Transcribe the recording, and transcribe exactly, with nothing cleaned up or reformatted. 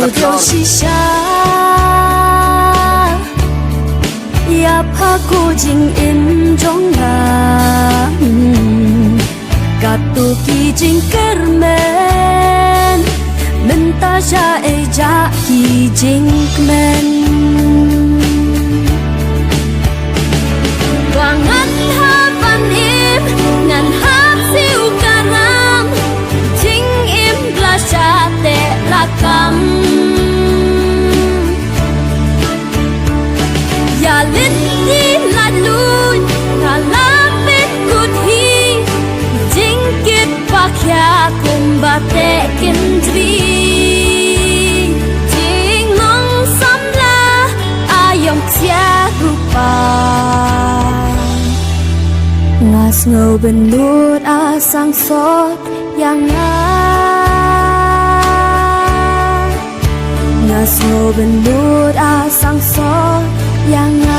Shisha ïa pha ko jingim jong nga. Katto ki jingkyrmen mynta sha ejak ki jingkmen. Ba ngan hap ban im, ngan hap siew karam, jingim la sha teh la kam. Ïa lynti la lut, nga la peit kut hi, jingkit ba khia kumba teh kynjri. Jinglong samla aïom sia rupa. Nga sngew bynnud a sang sot ïa nga. Nga sngew bynnud a sang sot ïa nga.